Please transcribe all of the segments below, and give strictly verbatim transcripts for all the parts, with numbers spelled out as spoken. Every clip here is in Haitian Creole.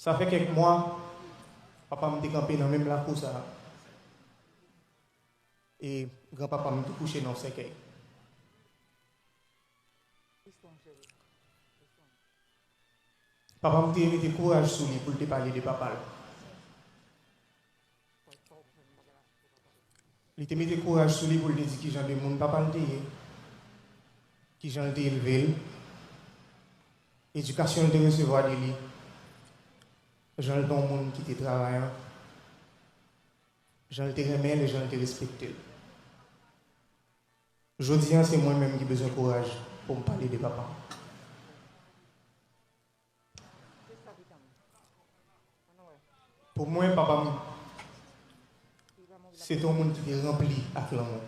Sa fè kèk mwa, papa m te kanpe nan menm lakou sa a. E granpapa m te kouche nan yon sèkèy. Papa m te mete kouraj sou li pou l te pale de papa l. Li te mete kouraj sou li pou l te di kijan de moun papa l te ye, kijan l te elve l, edikasyon l te resevwa de li, jan l te yon moun ki te travayan, jan l te renmen l e jan l te respekte l. Jodi a, se mwen menm ki bezwen kouraj pou m pale de papa m. Pou mwen, papa m se te yon moun ki te ranpli ak lanmou,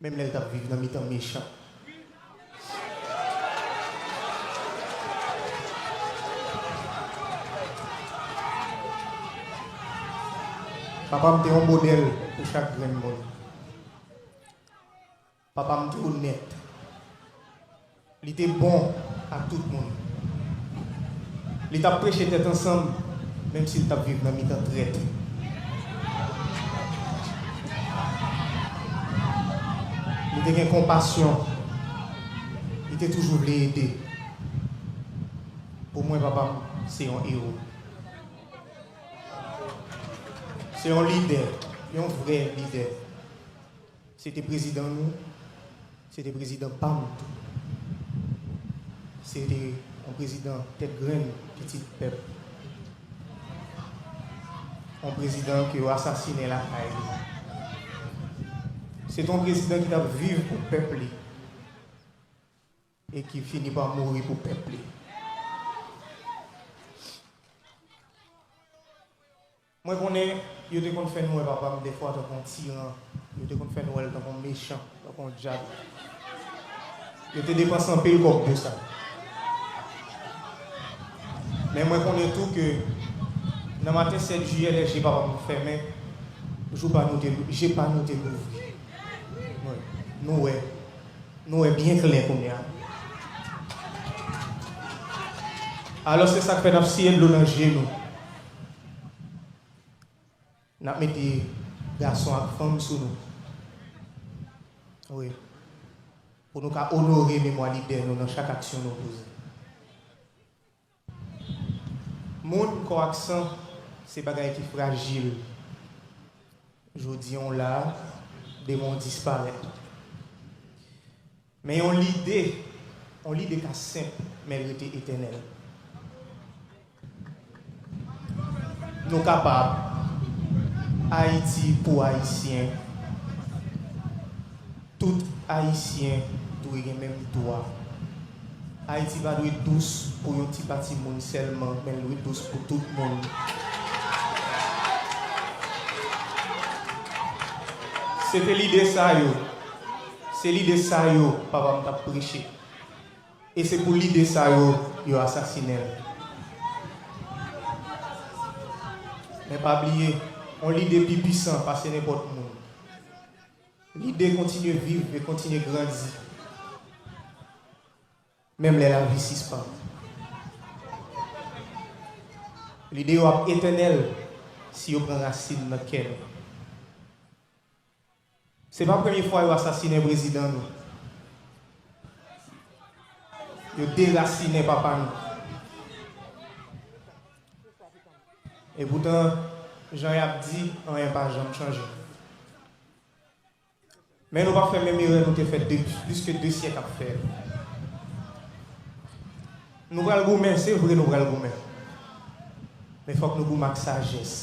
menm lè l t ap viv nan mitan mechan. Papa m te yon modèl pou chak grenn moun. Papa m te onèt. Li te bon ak tout moun. Li t ap preche tèt ansanm, menm si l t ap viv nan mitan trèt. Li te gen konpasyon. Li te toujou vle ede. Pou mwen, papa m se yon ewo. Se yon lidè, yon vrè lidè. Se te prezidan nou, se te prezidan pa m tou. Se te yon prezidan tèt grenn, pitit pèp. Yon prezidan ke yo asasinen lakay li. Se te yon prezidan ki t ap viv pou pèp li e ki fini pa mouri pou pèp li. Mwen konnen yo te konn fè nou wè papa m dèfwa tankou yon tiran. Yo te konn fè nou wè l tankou yon mechan, tankou yon dyab. Yo te depanse anpil kòb pou sa. Men mwen konnen tou ke nan maten sèt jiyè, lè je papa m fèmen, jou pa nou te, je pa nou te louvri. Wi, nou wè. Nou wè byen klè kounye a. Alò, se sa k fè n ap siye dlo nan je nou. N ap mete gason ak fanm sou nou. Wi. Pou nou ka onore memwa lidè nou nan chak aksyon nou poze. Moun, kò ak san, se bagay ki frajil. Jodi a w la, demen w disparèt. Men yon lide, yon lide ka senp, men l rete etènèl. Nou kapab. Ayiti pou Ayisyen. Tout Ayisyen dwe gen menm dwa. Ayiti pa dwe dous pou yon ti pati moun sèlman, men l dwe dous pou tout moun. Se te lide sa yo, se lide sa yo papa m t ap preche. E se pou lide sa yo, yo asasinen l. Men pa bliye, yon lide pi pisan pase nenpòt moun. Lide kontinye viv e kontinye grandi, menm lè lavi sispann. Lide yo ap etènèl si yo pran rasin nan kè nou. Se pa premye fwa yo asasinen prezidan nou. Yo derasinen papa nou. Epoutan, jan y ap di, anyen pa janm chanje. Men nou p ap fè menm erè nou te fè de, plis ke de syèk ap fè. Nou pral goumen, se vre nou pral goumen. Men fòk nou goumen ak sajès.